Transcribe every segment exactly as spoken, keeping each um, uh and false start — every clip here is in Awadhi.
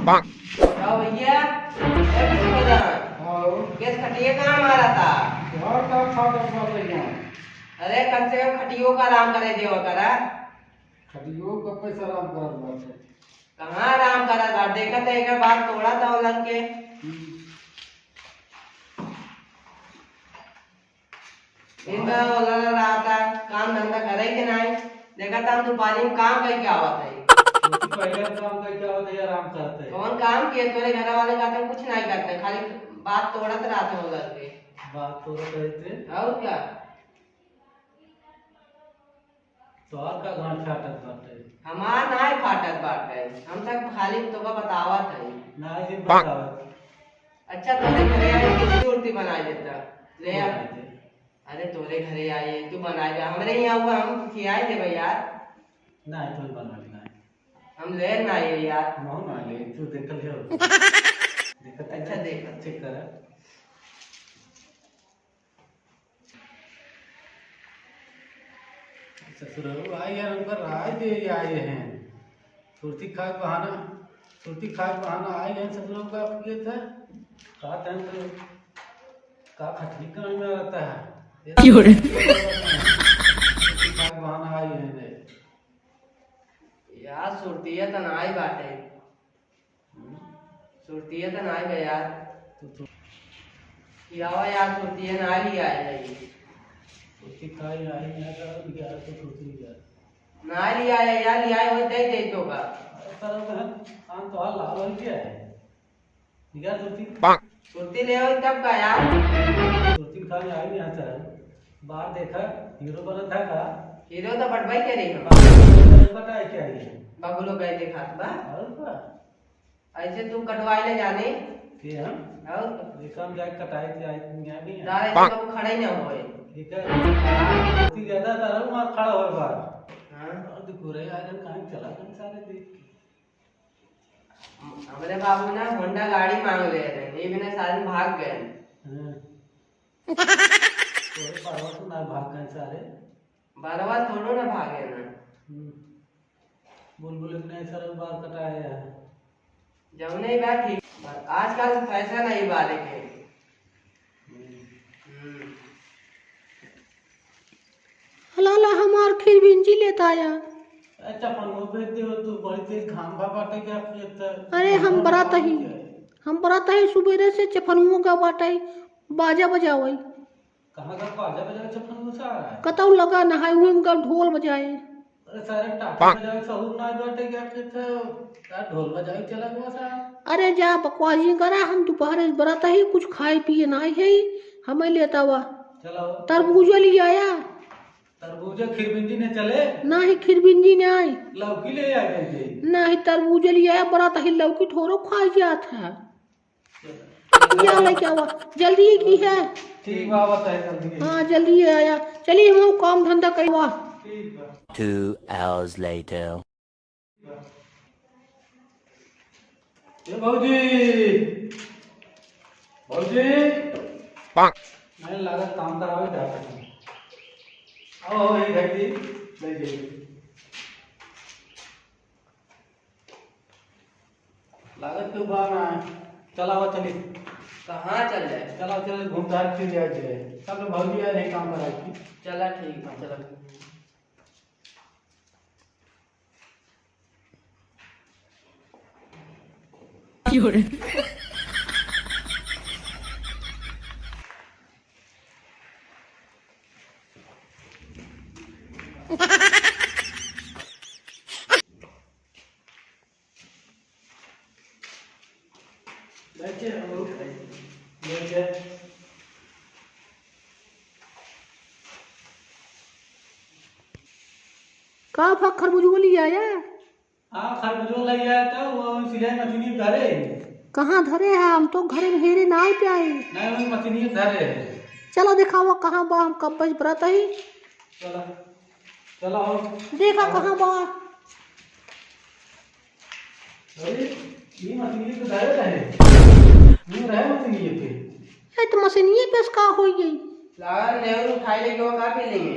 का भैया, ए बिट्टू दा, हाँ। गैस खटिया कहाँ मारा था? घर का फाटत बा भैया। अरे, कम से कम खटियो का आराम करे देवा करा। खटियो का पैसा आराम करत बाटे। कहाँ आराम करत बा? देखत है, एकर बात तोड़ा था उलंग के। हम्म। दिन भर उलंग रहता, काम धंधा करे के नाई। देखत हम दुपारी में काम करके आवत है। तो पहले काम करके आवत है, आराम करते हैं। कौन काम किए? तोरे घर वाले का तो कुछ नहीं करते, खाली बात तोड़त रहते हो लड़के। बात तोड़त रहते? और क्या? तोहर का गांठ फाटत बाटे? हमार नाय फाटत बाटे, हम सब खाली तोका बतावत हई। नाय जी बतावत। अच्छा, तोरे घरे आई, कुर्सी उर्सी बनाई देता। ले आ। बनाई दे। अरे, तोरे घरे आई, तू बनाई दे। हमरे यहाँ हुआ, हम खियाई देबे यार। नाय, तू बना ले, नाय। हम ले ना आइए यार। हम ना ले, तू देख ले हो। देखत अच्छा, है? देख। चेक कर। ससुरऊ, आई यार, हमका राय दे आए हैं। सुरती खाए बहाना, सुरती खाए बहाना आए हैं ससुरऊ का, आपके था। का time तो, का खटनी का में रहता है। ये क्यों रे? सुरती खाए बहाना आए हैं रे। यार, सुरतिया त नाई बाटे। सुरतिया त नाई बा यार। तो, तो। खियावा यार, सुरतिया ना लिया है। सुरती खाई आई ना कर, ग्यारह सौ सुरती लिया। ना लिया है यार, लिया है, वो दे दे तो का। अरे, पर अब हम, हम तो हाल लाल हो गया है। निकाल सुरती। सुरती ले आओ तब का यार। सुरती खाई आई नहीं आता है। बाहर देखा, हीरो बना था का? हीरो तो बटवाई के रही हम। बटवाई क्या है? बगलो गए देखा बा। और का? ऐसे तू कटवाए ले जाने। के हम? और? ये काम जाए कटाए के आए, यहाँ नहीं है। दारे तो कबू खड़ा ही ना होए। ठीक है। इतनी ज्यादा तारा मार खड़ा होए बार। हाँ। और देखो रे, आज हम कहाँ चला गए सारे देख के। हमरे बाबू ना होंडा गाड़ी मांग ले रहे, ये बिना सारे भाग गए। हाँ। कोई बाबा तो ना भाग गए सारे। बरवा थोड़ो ना भागे ना। हम्म। बुलबुल इतने सर बार कटाए है। जौने बा ठीक, पर आजकल fashion है बारे के। हम्म। हम्म। हला ला हमार खिरबिंजी लेत आया। अच्छा, पनवा भेज दे, तू बड़ी तेज घाम बा बाटे क्या खेत? अरे, हम घाम बा बरात बाटे ही, क्या? हम बरात ही सुबेरे से चफनुओ का बाटे, बाजा बजावई। कहाँ का बाजा बजावे चप्पल घुसा रहा है? कतौ लगा नहाए हुए उनका ढोल बजाए। अरे सारे टाटा बजावे सहूर ना बाटे क्या कहते हो? यार ढोल बजावे चला गया सारा। अरे जा बकवास जी करा, हम दोपहर से बरात ही कुछ खाए पिए ना है, हमें लेता हुआ। चलो। तरबूजा ले आया। तरबूजा खिरबिंजी ने चले? ना ही खिरबिंजी ने आए। लौकी ले आ गए थे। ना ही तरबूजा ले आया, बरात ही लौकी थोड़ो खाई जात है। या लइके आवा, जल्दी की है। ठीक बा, बताए जल्दी। हाँ, जल्दी आया। चलिए, हम काम धंधा करी बा। ठीक बा। Two hours later. ए भौजी, भौजी। पाक। नहीं लागत काम करावे जाते हैं। आओ, आओ, यही घर की, ले जाइए। लागत के बा ना। चलावा चली। कहाँ चल जाए? चलावा चली, घूम टहल के आ जाए। सब लोग भौजी आ रहे काम पर आए। चला ठीक बा, चला। क्यों रे? बैठे हो, बैठे। का भा खरबूजवा ले आया? हाँ, खरबूजवा ले आया तो वो सिलाई मशीन धरे। कहाँ धरे है? हम तो घरे में हेरे ना आए पे आए। नहीं, वो मशीन धरे है। चलो दिखावा कहाँ बा, हम कब बज बरत ही। चलो, चलो हो। देखा कहाँ बा। अरे, ये मशीनिये तो गायब है। ये रहे मशीनिये पे। ये तो मशीनिये पे का होई गई? लावा, नेवल उठाई लेके वो का पी लेंगे?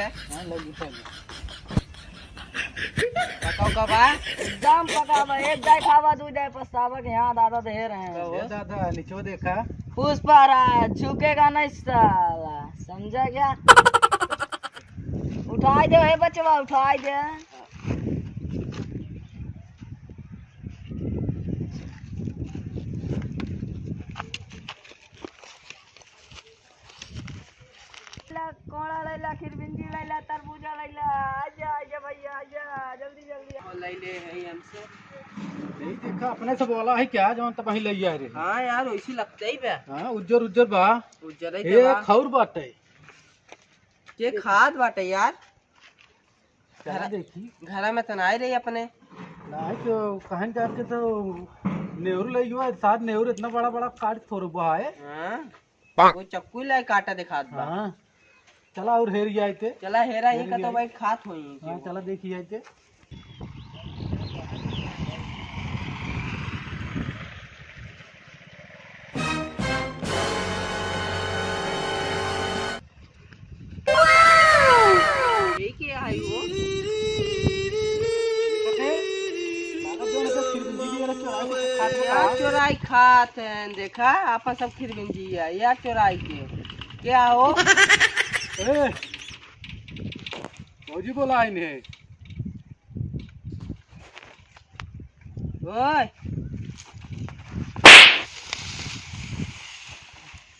जाए। हाँ, लग गई, लग गई। पकाओ का बा? एकदम पका बा, एक दाई खावा, दू दाई पछतावा के यहाँ दादा ढेर हैं। कहो। ए दादा, नीचो देखा। पुष्पा राज, झुकेगा नहीं साला, समझा क्या? उठाई दे, हे बचवा, उठाई दे। लैला, कोहड़ा लैला, खिरबिंजी लैला, तरबूजा लैला, आजा, आजा भैया, आजा, जल्दी, जल्दी। और लैले है हमसे। नहीं देखा, अपने से बोला है क्या, जौन तब वहीं लैया रे। हाँ यार, वैसी लगता ही बा। हाँ, उज्जर, उज्जर बा। उज्जर ही ए, बा। खौर बाटे। के खाद बाटे यार? चला घरा, देखी। घरा में त नाई रही अपने। नाई तो कहन जात के तो नेहरू ले गयो, साथ नेहरू इतना बड़ा बड़ा काट थोड़ बा है। हाँ। वो चक्कू लाई काटा दिखात बा। हाँ। चला और हेर आइते। चला हेरा, ये हेर का तो आई। भाई खात होई। हाँ, चला देखी आइते। यही के आई हो? यार चोराई खात हैं, देखा, आपन सब खिरबिंजी है, यार चोराई के। क्या हो? ए, भौजी बोला है इन्हें। ओए।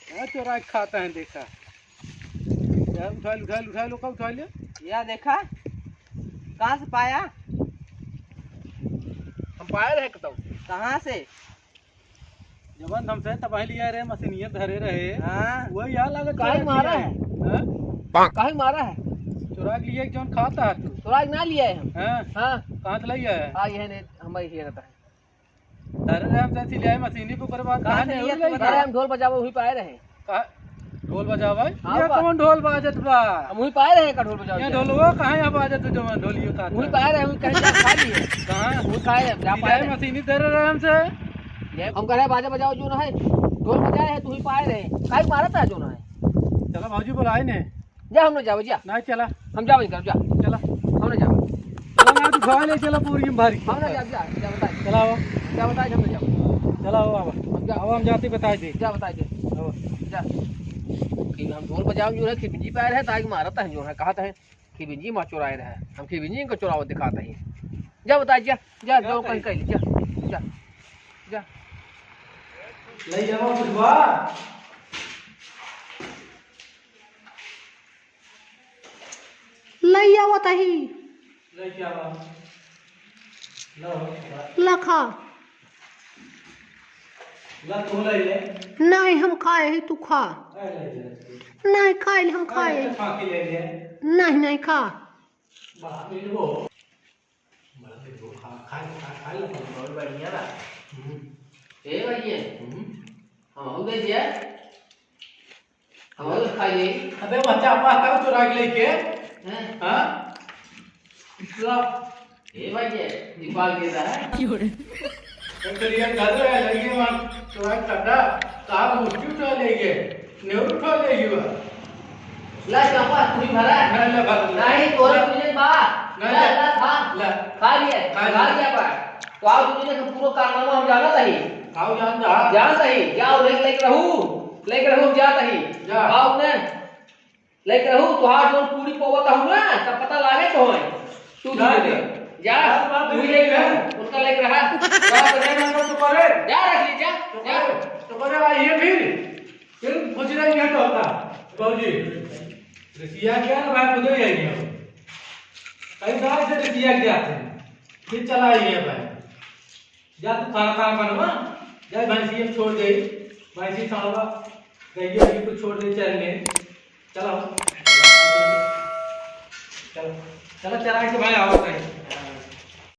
क्या चोराई खात हैं, देखा। या उठा ले, उठा ले, उठा ले, ओका उठा ले। या देखा, कहाँ से पाया? हम पाए रहे कतौ। कहाँ से? जवन हमसे तबाही लिया रहे, मशीनिया धरे रहे। हाँ। वही यहाँ लागत काहे चोरा मारा लिया है? है। हाँ? काहे मारा है? चोरा के लिए जौन खाता है तू। चोरा के ना लिया है हम। हाँ। हाँ। कहाँ से लिया है? आ, यह नहीं, हमारे ये रहता है। धरे रहे हम तो सिलाई मशीनी पे करवा, कहाँ कहाँ से नहीं ये उड़ तू गई? बता, हम ढोल बजावे हुई पाए रहे। का? ढोल बजावे? हाँ ये बा। कौन ढोल बाजत बा? हम हुई पाए रहे का ढोल बजावे ये के? ढोलवा कहाँ यहाँ बाजत बा, जो ढोलियो का हुई था? पाए रहे, हुई कहीं जा खा लिए। कहाँ? हुई पाए रहे, जा पाए सिलाई रहे। मशीनी धरे रहे हमसे। ये हम कह रहे बाजा बजाओ जो ना है, ढोल बजाए है, तू हुई पाए रहे। काहे मारत है जो ना है? चला भौजी बुलाए ने। जा, हम ना जावे, जा। नहीं, चला। हम जावे, जा, जा। चला। हम ना जावे। चला, ना, तू खा ले, चला, पूरी में भारी। हम ना जावे, जा, जा, बताए। चला, आओ। जा, बताए, हम ना जावे। चला, आओ, बाबा। हम जा। आओ, हम जाते, बताए दे। जा, बताए दे। आओ। जा। कि हम ढोल बजावे जो है, खिबिंजी पाए रहे, ताकि मारत है जो है, कहत है, खिबिंजी माँ चुराए रहे। हम खिबिंजी इनको चुरावत दिखात है। जा, बताए, जा, जा, जा, जो कहीं कह ली, जा, जा, जा। ले जाओ, बुढ़वा। लई आवत ही। लई क्या बा? लो। लखा। ला तू ले ले। नहीं, हम खाए ही, तू खा। ए, ले ले। नहीं, खाए ले, हम खाए। अच्छा, खा के ले ले। नहीं, नहीं, खा। बाप रे वो। बड़ा तो जो खा, खा, खा, खा ले, बहुत बढ़िया बा। हम्म। ए भैया। हम्म। हम हो गए जे। हम हो खा ले। अबे बच्चा, आपा तब चुरा के लेके। हैं? हाँ? ला। ए भैया, निकाल के रहा है। क्यों रे? एक तो ये घर है, लड़की मार, चुरा के काटा, कहाँ मुट्ठी उठा लेके, नेहरू उठा लेके बा। ला, चापा, तू ही भरा। नहीं, ले, भर। नहीं, तोरा तुझे बा। नहीं, ला, ले। ला, खा। ले। खा लिए, खा खा लिए। लिया बा। तो आओ, तुझे तो पूरा कारनामा हम जानत हई। आओ, जान जा। जानत हई, जाओ, लेके, लेके रहू। लेके रहू, हम जात हई। जा। आओ ने, लेके रहू, तुहार जौन पूरी पवत हूँ ना, सब पता लागे तो है। तू जा तुझे दे। दे। जा, जा, बात तू ही नहीं लेके है। रहू, उनका लेके रहा। जा, तो नहीं, नहीं, तो करे। जा, रख ली, जा, तो जा। करे, तो करे, भाई, ये फिर। फिर पूछ रहे हैं तो होता, बाबूजी, रसिया क्या ना भाई, खुद ही आई है। कई साल से रसिया के आते हैं, फिर चला आई है भाई। जा तू खाना, खाना बनवा, जा भैंसी हम छोड़ दे, भैंसी सालवा, गइया भी कुछ छोड़ दे, चल ले, चलो, चलो, चलो, चला के भाई, आओ भाई।